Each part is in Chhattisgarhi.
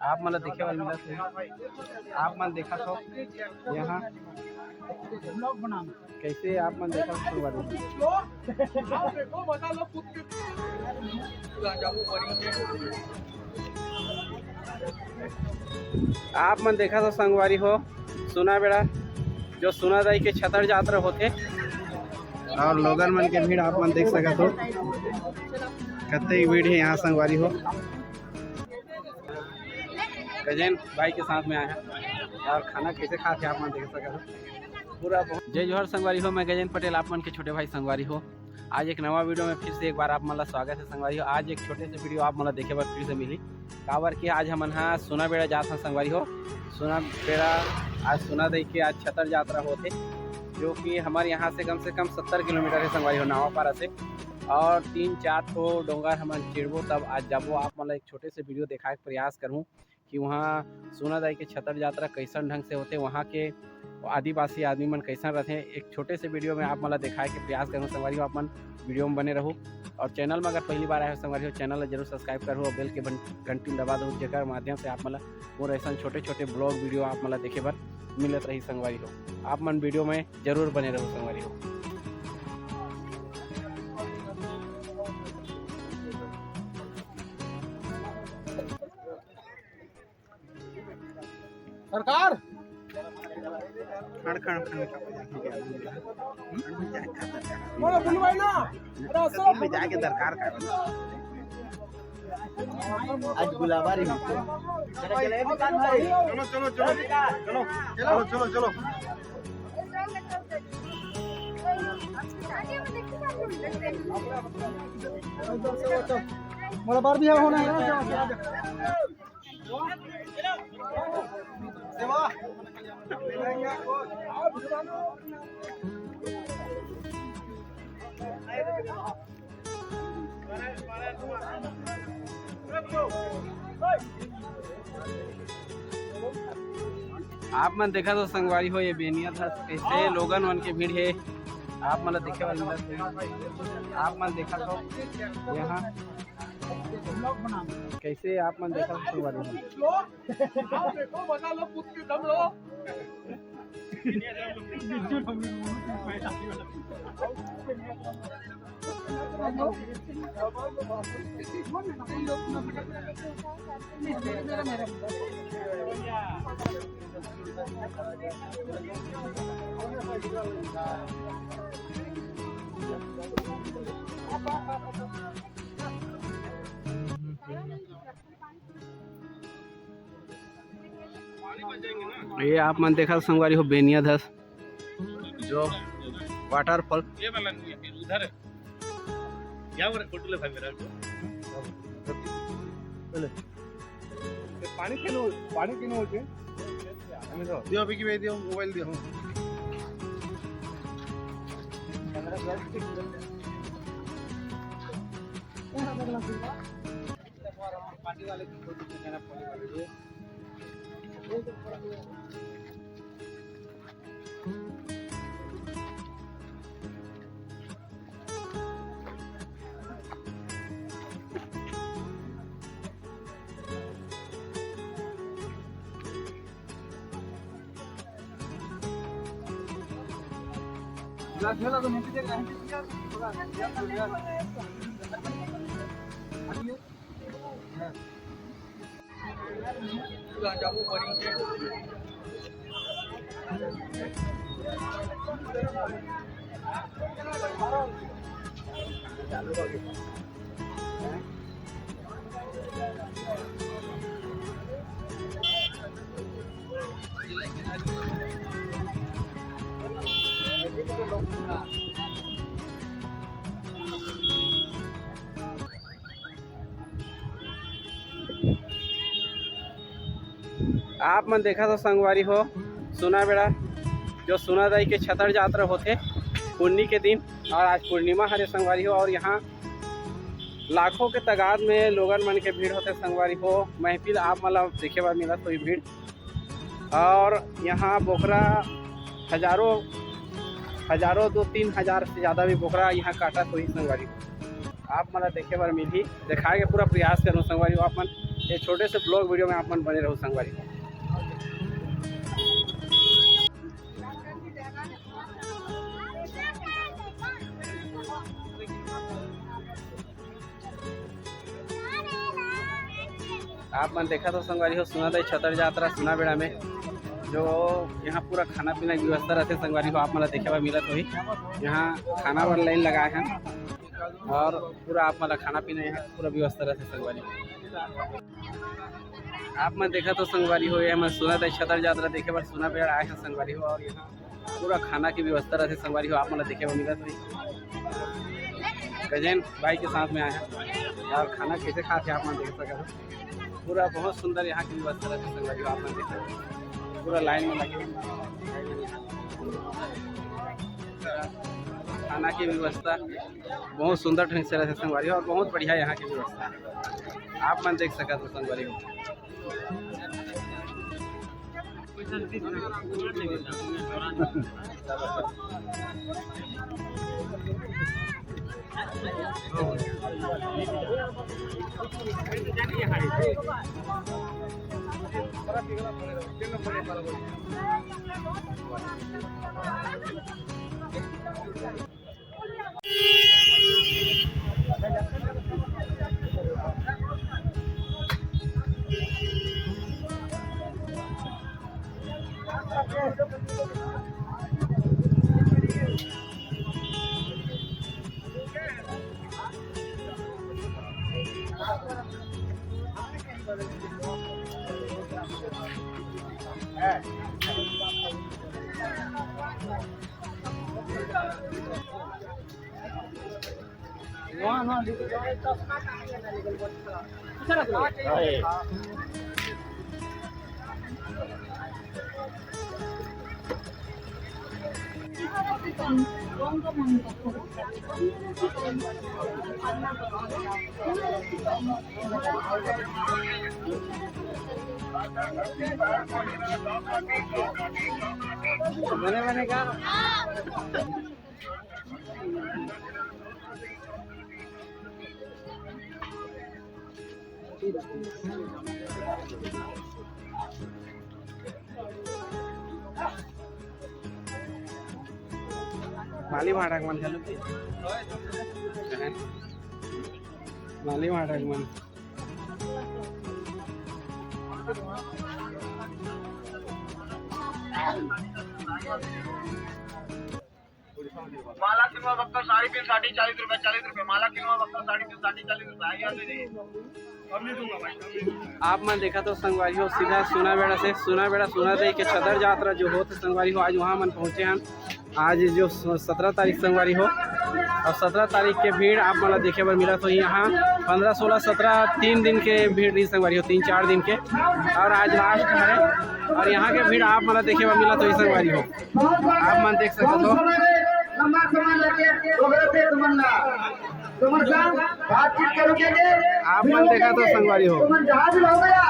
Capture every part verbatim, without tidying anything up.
आप मन ला देखे बर मिलत हे, आप मन देखत हो यहाँ कैसे आप मन देखत हो संगवारी। आप मन देखत हो संगवारी हो, सुना बेड़ा जो सुना दाई के छतर जात्रा होथे और लोगन मन के भीड़ आप मन देख सकत हो, कतई भीड़ हे यहाँ संगवारी हो। गजेंद्र भाई के साथ में आए हैं और खाना कैसे खात हे आप मन देख सकत हो। पूरा बहुत जय जोहार संगवारी हो, मैं गजेंद्र पटेल, आप मन के छोटे भाई संगवारी हो। आज एक नवा वीडियो में फिर से एक बार आप मन ला स्वागत है संगवारी हो। आज एक छोटे से वीडियो आप मन ला देखे बर फिर से मिली, काबर कि आज हमन हा सुना बेड़ा जात हन संगवारी हो। सुना बेड़ा आज सुना दाई के आज छतर जात्रा होथे, जो कि हमारे यहाँ से कम से कम सत्तर किलोमीटर है संगवारी हो, नावापारा से। और तीन चार ठो डोंगर हमन चिड़बो, तब आज जाबो, आप मन ला एक छोटे से वीडियो देखाए के प्रयास करहूँ कि वहाँ सुना दाई के छतर जात्रा कैसन ढंग से होथे, वहाँ के आदिवासी आदमी मन कैसन रथे। एक छोटे से वीडियो में आप मन ला देखाए के प्रयास करहूँ संगवारी हो, आप मन वीडियो में बने रहू। और चैनल में अगर पहली बार आए हो संगवारी हो, चैनल ला जरूर सब्सक्राइब करहू और बेल के बन-, घंटी ला दबा दहू, जेकर माध्यम से आप मन ला मोर ऐसन छोटे छोटे ब्लॉग वीडियो आप मन ला देखे बर मिलत रही संगवारी हो। आप मन वीडियो में जरूर बने रहू संगवारी हो। सरकार। खड़, खड़, खड़, खड़। बोलो, बोलो भाई ना। अरे, असो। में जाके दरकार कर। आज गुलाबा रे। चलो, चलो, चलो, चलो, चलो, चलो, चलो, चलो। मोला बार भी होना है ना। आप मन देखत हो संगवारी हो, ये बेनिया धस कैसे लोगन मन के भीड़ हे, आप मन ला देखे बर मिलत हे। आप मन देखत हो यहाँ कैसे आप मन देखत हो संगवारी हो। ये आप मन देखत हो संगवारी हो, बेनिया धस जो वाटरफॉल। ये वाला नहीं है, उधर है। क्या बोल रहे, फोटो ले भाई मेरा। पानी पीनो, पानी पीनो होते। दियो अभी की भाई, दियो मोबाइल दियो। पार्टी वाले की फोटो देना पड़ेगा ये। आप मन देखत हो संगवारी हो, सुना बेड़ा जो सुना दाई के छतर जात्रा होथे पुन्नी के दिन, और आज पूर्णिमा हरे संगवारी हो, और यहाँ लाखों के तादाद में लोगन मन के भीड़ होथे संगवारी हो। महफिल आप मन ला देखे बर मिलत होही भीड़, और यहाँ बोकरा हजारों, हजारों, दो तीन हजार से ज़्यादा भी बोकरा यहाँ काटत होही संगवारी हो। आप मन ला देखे बर मिलही, देखाए के पूरा प्रयास करहूँ संगवारी हो। आप मन ये छोटे से ब्लॉग वीडियो में आप मन बने रहो संगवारी। आप मन देखत हो संगवारी हो, सुनादई छतर जात्रा सुनाबेड़ा में जो यहाँ पूरा खाना पीना की व्यवस्था रहथे संगवारी हो, आप मन ला देखे बर मिलत होही। यहाँ खाना बर लाइन लगाए हैं और पूरा आप मन ला खाना पीना यहाँ पूरा व्यवस्था रहथे संगवारी हो। आप मन देखत हो संगवारी हो, ये हमन सुनादई छतर जात्रा देखे बर सुनाबेड़ा आए हैं संगवारी हो, और यहाँ पूरा खाना की व्यवस्था रहथे संगवारी हो, आप मन ला देखे बर मिलत होही। गजेन भाई के साथ में आए हैं और खाना कैसे खाथे आप मन देख सकत हो। पूरा बहुत सुंदर यहाँ की व्यवस्था रहथे संगवारी हो, आप मन देख सकत हो। पूरा लाइन में लगे खाना की व्यवस्था बहुत सुंदर ढंग से रहथे संगवारी हो, और बहुत बढ़िया यहाँ की व्यवस्था है, आप मन देख सकत हो संगवारी हो। बने बने का? माली भाड़ा के मन घलो के। माली भाड़ा के मन। माला किनवा बक्का साड़ी तीन साठी चालीस रुपए, चालीस रुपए। माला किनवा बक्का साड़ी तीन साठी चालीस रुपए। आइए, आइए, आइए। कम नहीं दूंगा भाई, कम नहीं दूंगा। आप मन देखत हो संगवारी हो, सीधा सुनाबेड़ा से, सुनाबेड़ा सुनादई के छतर जात्रा जो होत हे संगवारी हो, आज वहाँ मन पहुँचे हन। आज जो स-, सतरा तारीख संगवारी हो, और सतरा तारीख के भीड़ आप मन ला देखे बर मिलत होही। यहाँ पंद्रह, सोलह, सतरा, तीन दिन के भीड़ रही संगवारी हो, तीन चार दिन के, और आज लास्ट हरे, और यहाँ के भीड़ आप मन ला देखे बर मिलत होही संगवारी हो। आप मन देख सकत हो। लंबा समय लगे, ओकरे से तुमन ला, तुमन सा बातचीत करू के दे। आप मन देखत हो संगवारी हो। तुमन जहाज में हो गया,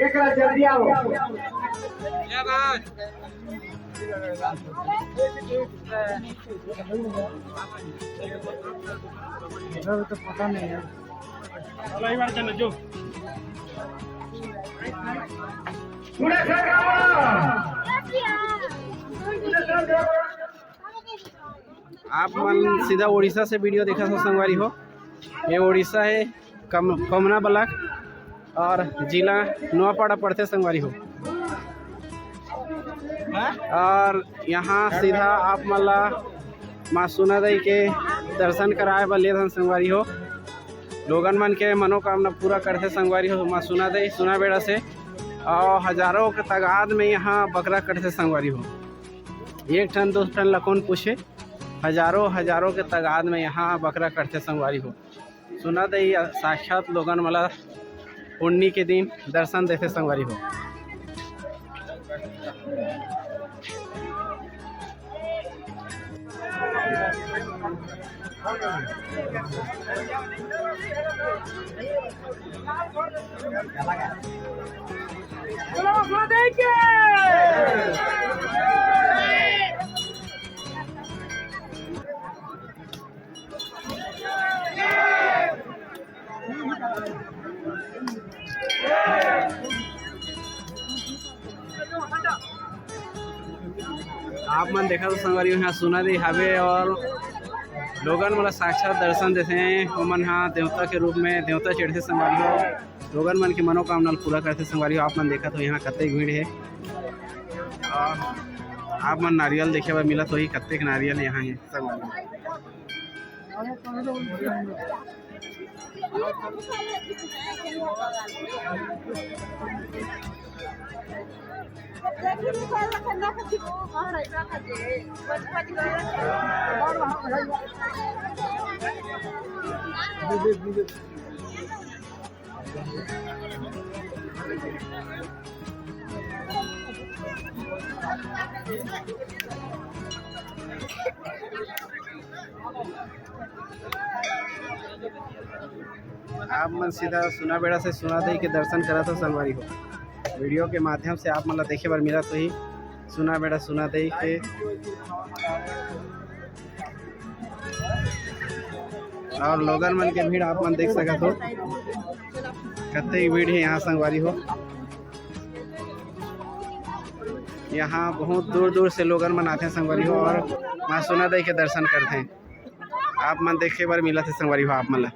एकरा जल्दी आओ। इधर तो पता नहीं है। चलो, एक बार चलो, जो। पूरा सरकार। आप मन सीधा उड़ीसा से वीडियो देखत हो संगवारी हो। ये उड़ीसा हे, कम-, कोमना ब्लॉक और जिला नवापाड़ा पड़थे संगवारी हो। और यहाँ सीधा आप मन ला माँ सुनादई के दर्शन कराए बर ले धन संगवारी हो। लोगन मन के मनोकामना पूरा करथे संगवारी हो माँ सुनादई सुनाबेड़ा से, और हजारों के तादाद में यहाँ बकरा कटथे संगवारी हो। एक ठन दो ठन ला कौन पूछे, हजारों हजारों के तादाद में यहाँ बकरा कटथे संगवारी हो। सुनादई साक्षात लोगन मन ला पुन्नी के दिन दर्शन देथे संगवारी हो। आप मन देखत हो संगवारी हो, यहाँ सुना दे हावे और लोगन मन ला साक्षात दर्शन देथे। ओमन ह देवता के रूप में देवता चढ़थे संगवारी हो, लोगन मन के मनोकामना ल पूरा करथे संगवारी हो। आप मन देखत हो यहाँ कतेक भीड़ हे और आप मन नारियल देखे बर मिलत होही, कतेक नारियल यहाँ हे संगवारी हो। आप मन सीधा सुना बेड़ा से सुना देई के दर्शन करत हो संगवारी हो। वीडियो के माध्यम से आप मन ला देखे बर मिलत होही सुना बेड़ा सुना देई के। और लोगन मन के भीड़ आप मन देख सकत हो, कतेक भीड़ हे यहाँ संगवारी हो। यहाँ बहुत दूर दूर से लोगन मन आथे संगवारी हो और माँ सुना देई के दर्शन करथे। आप मन देखे बर मिलत हे संगवारी हो आप मन ला।